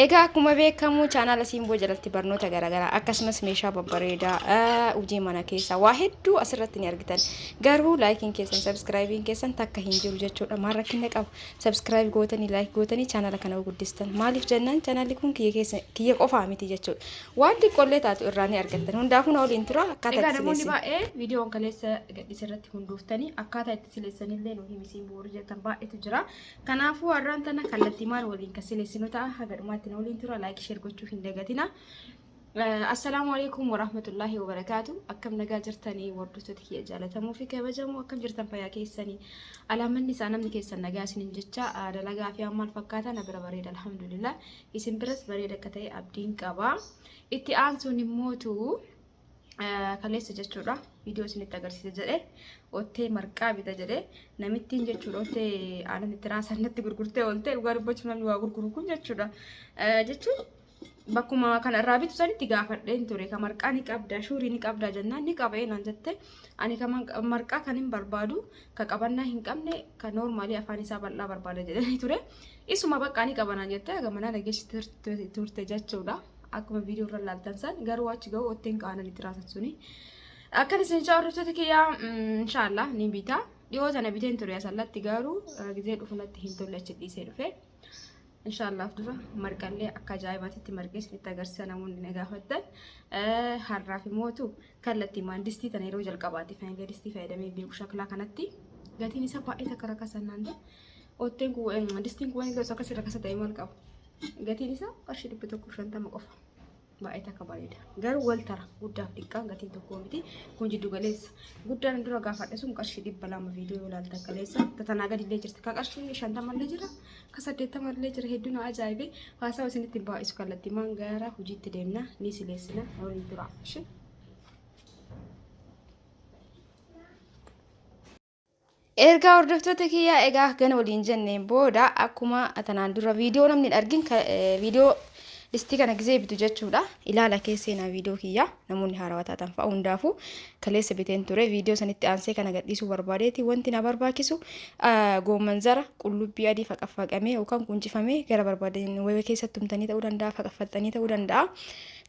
Egaa akkuma beekamu chaanaala Simboo jalatti barnoota garaagaraa akkasumas meeshaa babbareedaa hojii mana keessaa waa hedduu asirratti ni argitan. Garuu laayikiin keessan sabskraayibiin keessan takka hin jiru jechuudha. Maal rakkina qaba? Sabskiraayib gootanii laayik gootanii chaanaala kana guddistan. Maaliif jennaan chaanaalli kun kiyya keessa kiyya qofaa miti jechuudha. Waan xiqqoollee taatu irraa ni argattan. Hundaafuu na waliin tura akkaataa Egaa itti namoonni sileessin. baay'ee viidiyoon kaleessa gadhiise irratti hundooftanii akkaataa itti sileessanillee nu himi siin boru jettan baay'eetu jira. Kanaafuu har'aan tana kallattii maal waliin kan sileessinu ta'a. Haga dhumaatti na waliin tura. Laayik sheer gochuu hin dagatina. Assalaamu alaikum warahmatullaahi wabarakaatu. Akkam nagaa jirtanii hordoftoota kiyya jaallatamoo fi kabajamoo akkam jirtan fayyaa keessanii. Alaamanni isaa namni keessan nagaa isinin jecha dalagaa fi maal fakkaata na bira bareeda alhamdulillah. Isin biras bareeda akka ta'e abdiin qaba. Itti aansuun immootu kaleessa jechuudha viidiyoo isinitti agarsiisa jedhe ottee marqaa bita jedhe namittiin jechuudha ottee aanan itti raasan natti gurgurtee oolte dhugaa dubbachuuf namni waa gurguru kun jechuudha jechuun bakkuma kana irraa bitu sanitti gaafadheen ture ka marqaa ni qabda shuurii ni qabda jennaan ni qaba naan jette ani ka marqaa kan hin barbaadu ka qabannaa hin qabne ka noormaalii afaan isaa bal'aa barbaada jedhanii ture isuma bakka ni qaba naan jette haga manaa dhageessi turte jechuudha. Akkuma viidiyoo irra ilaaltan san garuu achi ga'u otteen qaanan itti raasan suni. Akkan isin jaa hordoftoota kiyyaa inshaallah ni bita. Dhiyoo sana biteen ture asallatti garuu gizee dhufu natti hin tolle achi dhiisee dhufe. Inshaallah dura marqallee akka ajaa'ibaatitti marqee isinitti agarsiisa namoonni na gaafattan. Har'aaf imootu kallattii maan distii tana yeroo jalqabaati faayillee distii fayyadamee beeku shaklaa kanatti gatiin isaa baay'ee takka rakasa naan ta'e. Otteen kun distiin kun illee osoo akkasii rakasa ta'e maal qaba? Gatiin isaa qarshii 150 qofa. Baay'ee takka bareeda. Garuu wal tara guddaaf xiqqaan gatiin tokko miti. Kun jiddu galeessa. Guddaan dura gaafadhe sun qarshii 200 viidiyoo yoo ilaaltan kaleessa. Tatanaa gadi illee jirti. Ka qarshii 50 illee jira. Ka 80 illee jira. Hedduu na ajaa'ibe. Haasawa isinitti hin baay'isu kallattii maan gara hojiitti deemna. Ni sileessina. Waliin tura. Ishee. Ergaa hordoftoota kiyyaa egaa gana waliin jenneen booda akkuma tanaan dura viidiyoo namni hin argin viidiyoo listii kana gizee bitu jechuudha. Ilaala keessa seenaa viidiyoo kiyyaa namoonni haarawaa taatan fa'a hundaafuu kaleessa biteen ture viidiyoo sanitti aansee kana gadhiisuu barbaadeeti wanti na barbaachisu goomman zara qullubbii adii faqaffaqamee yookaan quncifamee gara barbaadan wayii keessatti tumtanii ta'uu danda'a faqaffaxxanii ta'uu danda'a.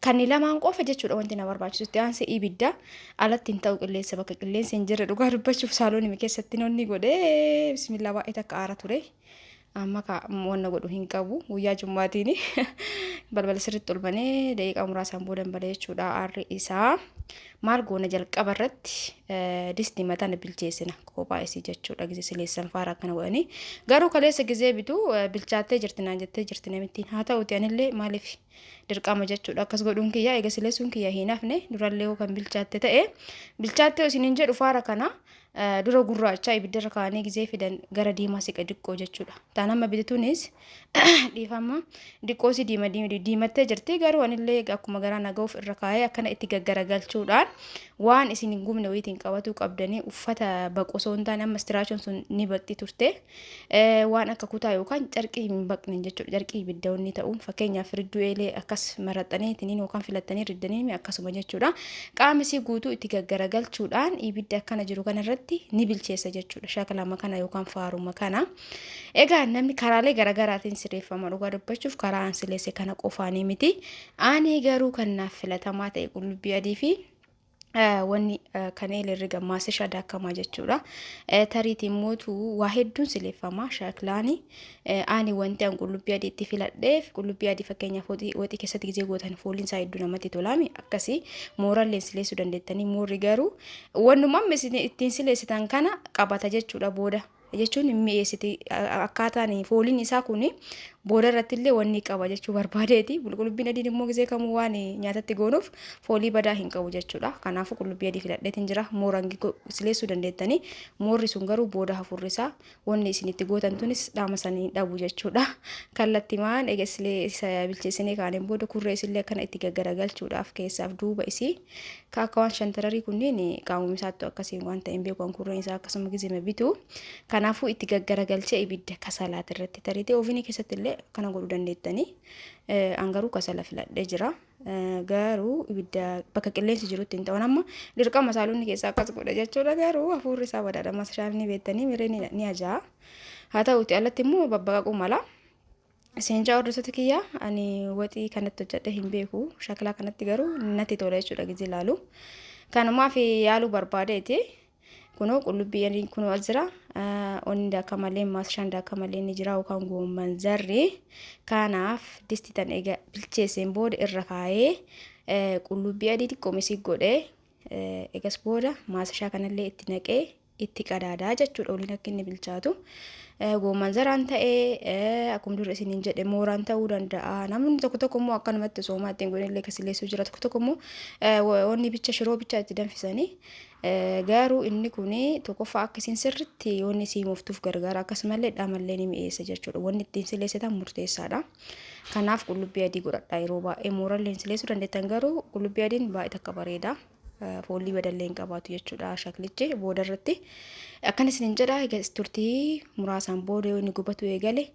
Kanni lamaan qofa jechuudha wanti na barbaachisu itti aansee ibidda alatti hin ta'u qilleensa bakka qilleensi hin jirre dhugaa dubbachuuf saaloonii keessatti nonni godhee bismillaa baay'ee takka aara ture. Amma ka wanna godhu hin qabu guyyaa jummaatiin balbala sirriitti ol banee daqiiqaa muraasaan booda hin bada jechuudha aarri isaa. Maal goona jalqaba irratti distii mataan bilcheessina kophaa isii jechuudha gizee sileessan faara akkana godhanii garuu kaleessa gizee bitu bilchaattee jirti naan jettee jirti namittiin haa ta'uti anillee maaliif dirqama jechuudha akkas godhuun kiyya eega sileessuun kiyya hin hafne durallee hoo kan bilchaatte ta'e bilchaatte isiniin jedhu faara kana dura gurraacha ibiddarra kaa'anii gizee fidan gara diimaa siqa diqqoo jechuudha taan amma bitatuunis dhiifama diqqoo si diima diimattee jirti garuu anillee akkuma garaa naga'uuf irra kaa'ee akkana itti gaggaragalchuudhaan waan isin hin gubne wayiitiin qabatuu qabdanii uffata baqu osoo hin taane amma istiraachoon sun ni baqxi turte. Waan akka kutaa yookaan carqii hin baqne jechuudha. Carqii ibidda wanni ta'uun fakkeenyaaf ridduu eelee akkas maraxxanii ittiin yookaan filattanii riddanii akkasuma jechuudha. Qaama isii guutuu itti gaggaragalchuudhaan ibidda akkana jiru kanarratti ni bilcheessa jechuudha. Shaakalama kana yookaan faaruma kana. Egaa namni karaalee garaagaraatiin sirreeffama dhugaa dubbachuuf karaa an sileesse kana qofaanii miti. Ani garuu kan naaf filatamaa ta'e qullubbii adii fi wanni kan eelerri gammaasisha daakamaa jechuudha. Tariitii immoo waa hedduun sileeffama shaakilaani. Ani wanti an qullubbii adii itti filadheef qullubbii adii fakkeenyaaf waxii keessatti gizee gootan fooliin isaa hedduu namatti tolaami akkasii mooralleen sileessuu dandeettanii moorri garuu wannuma amma isin ittiin sileessitan kana qabata jechuudha booda. Jechuun hin mi'eessiti akkaataan fooliin isaa kun booda irratti illee wanni qaba jechuu barbaadeeti. Qullubbiin adiin immoo gisee kamuu waan nyaatatti goonuuf foolii badaa hin qabu jechuudha. Kanaafuu qullubbii adii filadheetiin jira. Moorangi sileessuu dandeettanii moorri sun garuu booda hafuurri isaa wanni isin itti gootan tunis dhaama sanii dhabu jechuudha. Kallattimaan egaa silee isa bilcheessinee kaaneen booda kurree isillee akkana itti gaggaragalchuudhaaf keessaaf duuba isii Ka akka waan shantararii kunniin qaamuma isaattu akkasiin waan ta'e hin beeku an kurreen isaa akkasuma gizima bitu. Kanaafuu itti gaggaragalchee ibidda kasalaati irratti tariitee ovinii keessatti illee akkana godhuu dandeettanii. An garuu kasala filadhee jira. Garuu ibidda bakka qilleensi jirutti hin ta'u amma dirqama saalonni keessaa akkas godha jechuudha garuu hafuurri isaa badaadha mashaal ni beektanii miree ni ajaa'a. Haa ta'uti alatti immoo babbaqaquu mala. Seenjaa hordoftoota kiyya, ani waxii kanatti hojjedhe hin beeku. Shaklaa kanatti garuu natti tola jechuudha gizee ilaalu. Kanumaaf yaaluu barbaadeeti. Kunoo qullubbii adiin kunoo as jira. Onni daaka malee, maashaan daaka malee ni jira yookaan goomman zarri. Kanaaf disti tan eega bilcheesseen booda irra kaayee qullubbii adii xiqqoo misii godhee, eegas booda maashaa kanallee itti naqee itti qadaadaa jechuudha waliin akka inni bilchaatu. Goomman zaraan ta'ee, akkuma dura isiniin jedhe, mooraan ta'uu danda'a. Namni tokko tokko immoo akkanumatti soomaa ittiin godhanillee kasileessuu jira. Tokko tokko immoo wanni bicha shiroo bicha itti danfisanii. Garuu inni kun tokkoffaa akka isin sirritti wanni isii mooftuuf gargaara. Akkasumallee dhaamallee ni mi'eessa jechuudha. Wanni ittiin sileessitan murteessaadha. Kanaaf qullubbii adii godhadha yeroo baay'ee. Moorallee sileessuu dandeettan, garuu qullubbii adiin baay'ee takka bareeda. Foolii badallee hin qabaatu jechuudha shaklichi booda irratti. Akkana isiniin jedha, turtii muraasaan booda yoo inni gubatu eegale,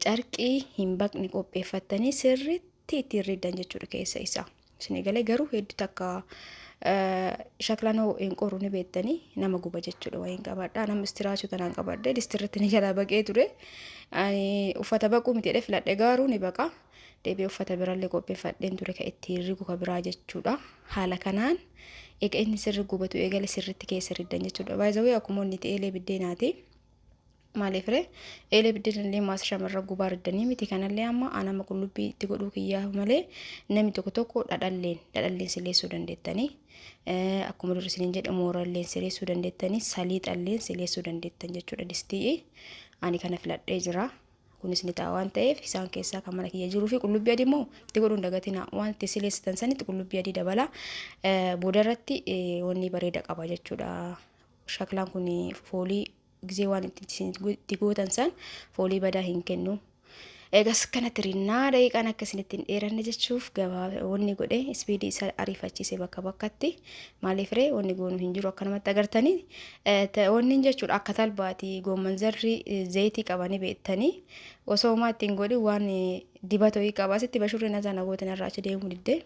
carqii hin baqne qopheeffattanii sirriitti ittiin riddan jechuudha keessa isaa. Isin eegalee garuu hedduu takka shaklaan hin qoru ni beektanii, nama guba jechuudha wayiin qabadha. Nama istiraachuu tanaan qabadhe distirratti ni jalaa baqee ture. Ani uffata baquu miti jedhee filadhe, garuu ni baqa. Deebi'ee uffata birallee qopheeffadheen ture kan ittiin rigu ka biraa jechuudha. Haala kanaan eega inni sirri gubatu eegale sirritti keessa riddan jechuudha. Baay'ee akkuma inni itti eelee biddeenaati. Maaliif ree, eelee biddeenallee maasa shamarra gubaa riddanii miti? Kanallee amma anama qullubbii itti godhuu kiyyaa malee, namni tokko tokko dhadhalleen sileessuu dandeettanii. Akkuma dur isiniin jedhe, mooralleen sileessuu dandeettanii, saliixalleen sileessuu dandeettan jechuudha distii. Ani kana filadhee jira. Kunis ni ta'a waan ta'eef isaan keessaa kan mana kiyya jiruu fi qullubbii adii immoo itti godhuun dagatina. Waan itti sileessitan sanitti qullubbii adii dabala. Booda irratti wanni bareeda qaba jechuudha. Shaklaan kun foolii gisee waan itti gootan san foolii badaa hin kennu. Eegas kanatti rinnaa, daqiiqaan akka isin ittiin dheeranne jechuuf gabaa wanni godhe speedii isa ariifachiise bakka bakkatti. Maaliif ree, wanni goonu hin jiru, akkanumatti agartanii wanni jechuudha. Akka talbaati goomman zarri zayitii qabanii beektanii, osoo homaa ittiin godhi waan dibata wayii qaba. Asitti bashurri na sana gootan irraa achi deemuu didde,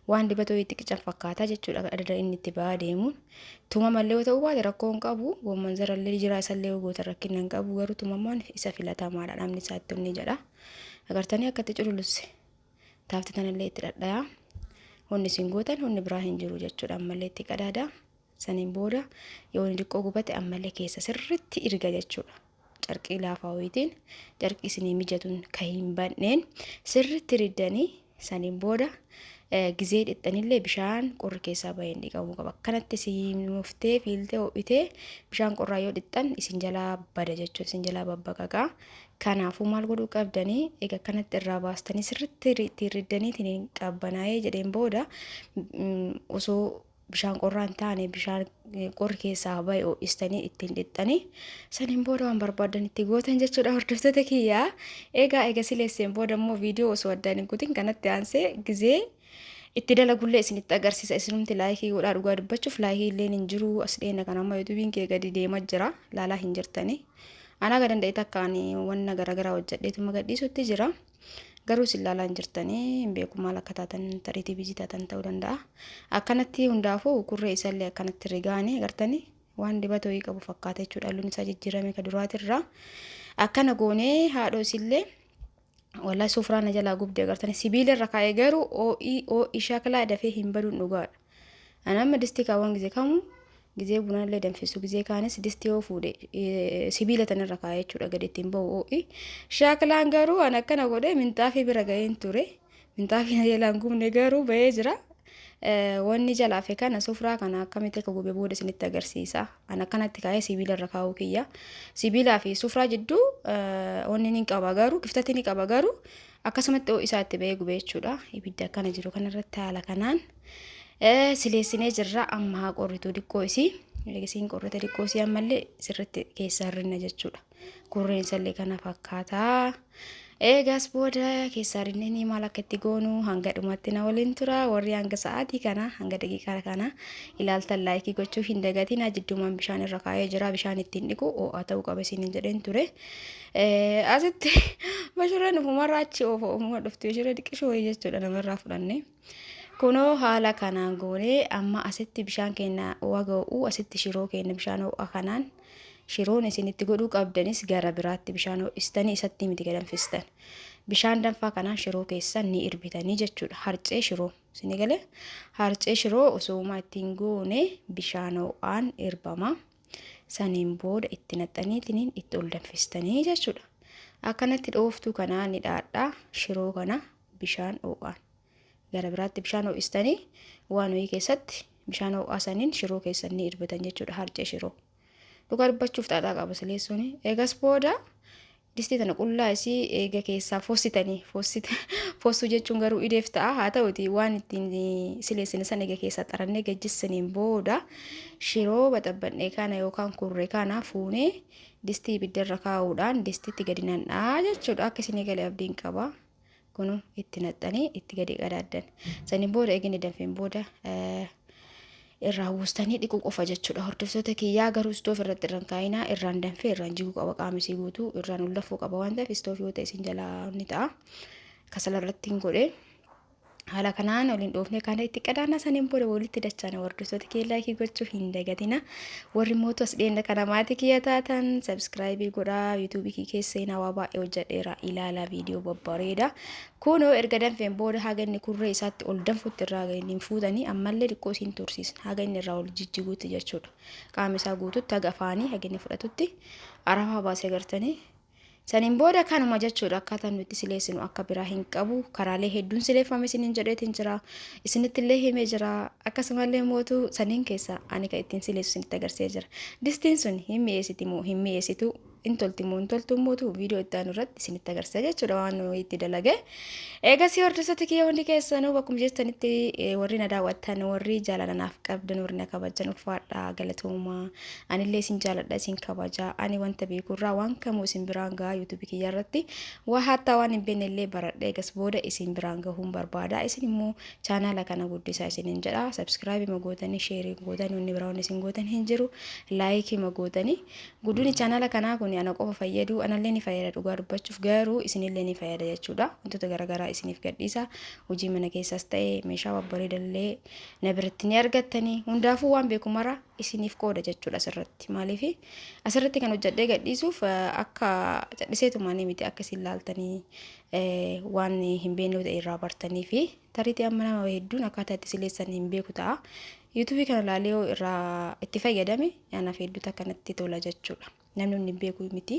waan dibata wayii itti qican fakkaata jechuudha. Adada inni itti ba'aa deemuun tumamallee yoo ta'uu baate rakkoo hin qabu. Goomman zarallee jira, isallee yoo gootan rakkina hin qabu, garuu tumamaan isa filatamaadha, namni isaatti inni jedha. Agartanii akka itti cululusse, taafti tanallee itti dhadhayaa. Wanni isin gootan wanni biraa hin jiru jechuudha. Ammallee itti qadaada. Saniin booda yoo inni xiqqoo gubate ammallee keessa sirritti irga jechuudha. Carqii laafaa wayiitiin, carqii isinii mijatuun kan hin badneen sirritti riddanii, saniin booda gizee dhixxanillee bishaan qorri keessaa baheen dhiqamuu qaba. Akkanatti isin muftee fiiltee ho'itee bishaan qorraa yoo dhixxan isin jalaa bada jechuudha. Isin jalaa babbaqaqaa. Kanaafuu maal godhuu qabdanii? Egaa akkanatti irraa baastanii sirritti ittiin riddanii qabbanaa'ee jedheen booda, osoo bishaan qorraa hin taane bishaan qorri keessaa bahe ho'istanii ittiin dhixxanii, saniin booda waan barbaadan itti gootan jechuudha, hordoftoota kiyyaa. Egaa eega sileesseen booda immoo viidiyoo osoo addaan hin kutin kanatti aansee gizee itti dalagullee isinitti agarsiisa. Isinumti likeii godhaa. Dhugaa dubbachuuf likeii illee hin jiru as dheena kan amma YouTubeiin kee gadi deemaa jira, laalaa hin jirtanii. Anaa ga danda'e takka ani wanna garaagaraa hojjedheetuma gadhiisutti jira. Garuu isin laalaa hin jirtanii, hin beeku maal akka taatan, tariitii busy taatan ta'uu danda'a. Akkanatti hundaafuu kurree isallee akkanatti rigaanii agartanii waan dibata wayii qabu fakkaata jechuudha. Halluun isaa jijjiirame ka duraatirraa. Akkana goonee haadhoo isillee, wallahi sufraa na jalaa gubde agartanii, sibiila irra kaa'ee, garuu oo'ii oo'ii shaklaa dafee hin baduun dhugaadha. Ani amma distii kaawwan gizee kamu, gizee bunallee danfisu, gizee kaanis distii yoo fuudhe sibiila tanarra kaa'ee jechuudha, gadi ittiin bahu oo'i. Shaaklaan garuu an akkana godhee minxaafii bira ga'een ture. Minxaafii na jalaan gubne, garuu bahee jira. Wanni jalaafe kana, sufraa kana akkamitti akka gube booda isinitti agarsiisa. An akkanatti kaa'ee sibiila irra kaa'uu kiyya. Sibiilaa fi sufraa jidduu wanni ni qaba, garuu kiftatti ni qaba, garuu akkasumatti ho'i isaa itti bahee gube jechuudha. Ibidda akkana jiru kanarratti haala kanaan sileessinee jirra. Amma haa qorrituu xiqqoo isii. Eegisiin qorrite xiqqoo isii ammallee sirriitti keessaa rinna jechuudha. Kurreen isallee kana fakkaataa. Eegas booda keessaa rinneenii maal akka itti goonu hanga dhumatti na waliin tura. Warri hanga sa'aatii kana, hanga daqiiqaa kana ilaaltan likeii gochuu hin dagatina. Jidduumaan bishaan irra kaa'ee jira. Bishaan ittiin dhiqu ho'aa ta'uu qaba isiniin jedheen ture. Asitti bashurreen ufumarraa achi oofa ofuma dhufti. Bashurree xiqqishoo wayii jechuudha namarraa fudhanne. Kunoo haala kanaan goonee amma asitti bishaan keenya waga'u, asitti shiroo keenya bishaan ho'a kanaan, shiroon isin itti godhuu qabdanis gara biraatti bishaan ho'istanii isatti miti gadanfistan. Bishaan danfaa kanaan shiroo keessan ni irbitanii jechuudha. Harcee shiroo isinii galee, harcee shiroo osoo ittiin goone bishaan ho'aan irbama. Saniin booda itti naxxaniitiin itti ol danfistanii jechuudha. Akkanatti dhooftuu kanaa ni dhaadhaa shiroo kana bishaan ho'aan. Gara biraatti bishaan ho'istanii waan ho'ii keessatti bishaan ho'aa saniin shiroo keessan ni irbitan jechuudha, harcee shiroo. Dhugaa dubbachuuf xaaxaa qaba sileessuun. Eegas booda distii tana qullaa isii eega keessaa fossitanii, fossuu jechuun garuu ideef ta'a, haa ta'uti waan ittiin sileessine sana eega keessaa xarannee gajjissaniin booda shiroo baxabbannee kana yookaan kurree kana fuunee distii ibiddarra kaa'uudhaan distiitti gadi nan'aa jechuudha. Akka isinii galee abdiin qaba. Kunu itti naxxanii itti gadi qadaaddan. Saniin booda eegni danfeen booda irraa buustanii dhiquu qofa jechuudha. Hordoftoota kiyyaa, garuu istoof irratti irraan kaa'inaa, irraan danfee irraan jiguu qaba, qaama isii guutuu irraan ol dafuu qaba waan ta'eef istoof yoo ta'e isin jalaa ni ta'a. Kasala irratti hin godhe. Haala kanaan waliin dhoofnee kana itti qadaannaa, saniin booda walitti dachaana. Hordoftoota kiyya, like gochuu hin dagatina. Warri mootu as dhiyeenya kana maatii kiyya taatan subscribe godhaa, YouTube kiyya keessa seenaa, waa baay'ee hojjedheera, ilaalaa viidiyoo babbareeda. Kunoo erga danfeen booda haga inni kurree isaatti ol danfutti irraa inni fuutanii ammallee xiqqoo isiin tursiisna haga inni irraa ol jijjiguutti jechuudha. Qaama isaa guututti haga afaanii haga inni fudhatutti arafaa baasee gartanii. Saniin booda kanuma jechuudha, akkaataan nuti sileessinu akka biraa hin qabu. Karaalee hedduun sileeffame isiniin jedheetiin jira. Isinitti illee himee jira. Akkasumallee mootuu saniin keessa ani kan ittiin sileessu isinitti agarsiisee jira. Distiin sun hin mi'eessiti moo hin mi'eessitu, hin tolti moo hin toltu mootu viidiyoo itti aanu irratti isinitti agarsiisa jechuudha waan nuyi itti dalage. Eegasii hordoftoota kiyya, hundi keessanuu bakkuma jirtanitti warri na daawwattan, warri jaalala naaf qabdan, warri na kabajan, ulfaadhaa, galatoomaa. Anillee isin jaaladha, isin kabaja. Ani wanta beekurraa waan kamuu isin biraan gahaa YouTube kiyya irratti. Waa hattaa waan hin beekne illee baradhee egas booda isin biraan gahuun barbaada. Isin immoo chaanaala kana guddisaa isinin jedha. Subscribe ma gootanii, share gootanii, wanni biraa wanni isin gootan hin jiru. Like ma gootanii. Guddinni chaanaala kanaa kun ana qofa fayyadu, anallee ni fayyada dhugaa dubbachuuf, garuu isinillee ni fayyada jechuudha. Wantoota garaagaraa isiniif gadhiisa. Hojii mana keessaas ta'e meeshaa babbareedallee na biratti ni argattanii. Hundaafuu waan beeku mara isiniif qooda jechuudha asirratti. Maaliif asirratti kan hojjedhee gadhiisuuf akka cadhiseetumaanii miti, akka isin laaltanii waan hin beekne ta'e irraa bartanii fi tariitii amma nama hedduun akkaataa itti sileessan hin beeku ta'a. YouTube kana ilaalee yoo irraa itti fayyadame anaaf hedduutu akkanatti tola jechuudha. Namni hin beeku miti.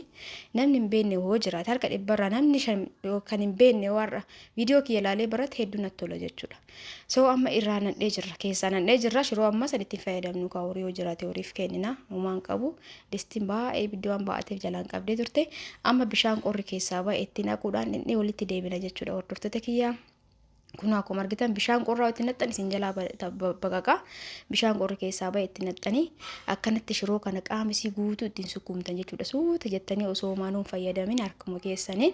Namni hin beekne hoo jiraate, harka dhibbarraa namni 5 kan hin beekne warra viidiyoo kiyya ilaalee barate hedduu natti tola jechuudha. So amma irraa nandhee jirra. Keessaa nandhee jirra. Shiroo amma san ittiin fayyadamnu kaa horii yoo jiraate horiif kennina. Homaan qabu. Distiin baay'ee ibiddi waan baa'ateef jalaan qabdee turte. Amma bishaan qorri keessaa ba'e itti naquudhaan inni walitti deebina jechuudha, hordoftoota kiyyaa. Kun akkuma argitan bishaan qorraa itti naxxan isin jalaa baqaqa. Bishaan qorri keessaa ba'e itti naxxanii akkanatti shiroo kana qaamisii guutuu ittiin sukkuumtan jechuudha. Suuta jettanii osoo maanuun fayyadamin harkuma keessaniin.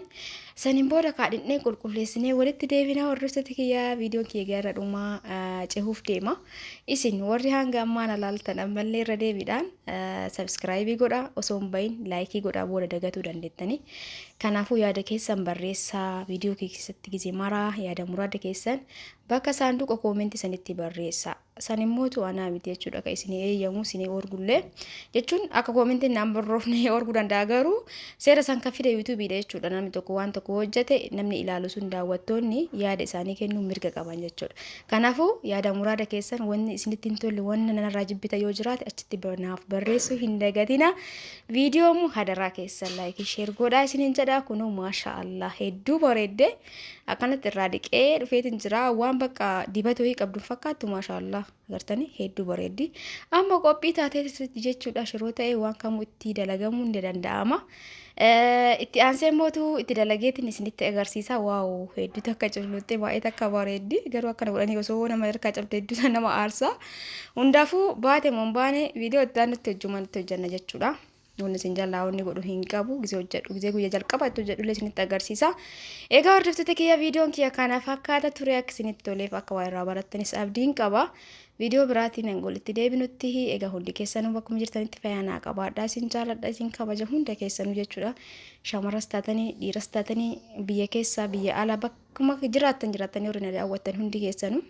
Saniin booda kaadhinnee qulqulleessinee walitti deebinaa, hordoftoota kiyyaa, viidiyoon kiyya gara dhumaa cehuuf deema. Isin warri hanga ammaa na laaltan ammallee irra deebiidhaan subscribe godhaa, osoo hin bahin like godhaa, booda dagatuu dandeettanii. Kanaafuu yaada keessan barreessaa, viidiyoo keessatti gizee maraa yaada muraada keessan bakka saanduqa comment sanitti barreessaa. San immootu anaa miti jechuudha kan isinii eeyyamu isinii orgullee jechuun akka commentiin naan barroofne orguu danda'a, garuu seera san kan fide YouTubeiidha jechuudha. Namni tokko waan tokko hojjete namni ilaalu sun daawwattoonni yaada isaanii kennuu mirga qaban jechuudha. Kanaafuu yaada muraada keessan, wanni isinitti hin tolle, wanna nanarraa jibbita yoo jiraate achitti naaf barreessuu hin dagatina. Viidiyoo immoo hadaraa keessan like, share godhaa isiniin jedha. Kunoo maasha Allah hedduu bareedde, akkanatti irraa dhiqee dhufeetiin jira. Waan bakka dibata wayii qabdu fakkaattu, maasha Allah, agartanii hedduu bareeddi. Amma qophii taatee jechuudha, shiroo ta'e waan kamuu itti dalagamuu ni danda'ama. Itti aansee mootu itti dalageetiin isinitti agarsiisa. Wow, hedduu takka culluuttee baay'ee takka bareeddi. Garuu akkana godhanii osoo nama harkaa cabde hedduu nama aarsa. Hundaafuu baate moo hin baane viidiyoo itti aanutti hojjumaan itti hojjanna jechuudha. Wanni isin jalaa wanni godhu hin qabu. Gisee hojjedhu, gisee guyyaa jalqaba itti hojjedhu illee isinitti agarsiisa. Egaa hordoftoota kiyya, viidiyoon kiyya kana fakkaata ture. Akka isinitti toleef, akka waa irraa barattanis abdiin qaba. Viidiyoo biraatiin hanga walitti deebinutti egaa hundi keessanuu bakkuma jirtanitti fayyaa qabaadhaa. Isin jaaladha, isin kabaja hunda keessanuu jechuudha. Shamaras taatanii, dhiiras taatanii, biyya keessaa, biyya alaa, bakkuma jiraattan jiraattanii warri na daawwattan hundi keessanuu.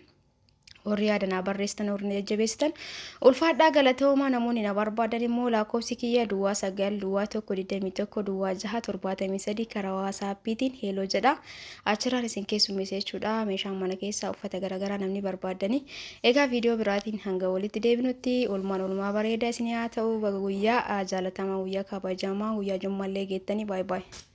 Warri yaada naa barreessitan, warri na jajjabeessitan, ulfaadhaa, galatoomaa. Namoonni na barbaadan immoo lakkoofsi kiyya 09 01 21 06 73, karaa WhatsAppiitiin hello jedha. Achirraan isin keessummeessa jechuudha. Meeshaan mana keessaa, uffata garaagaraa namni barbaadani. Egaa viidiyoo biraatiin hanga walitti deebinutti oolmaan oolmaa bareeda isin haa ta'u. Baga guyyaa jaalatamaa, guyyaa kabajamaa, guyyaa jummallee geettanii. Baay'ee baay'ee.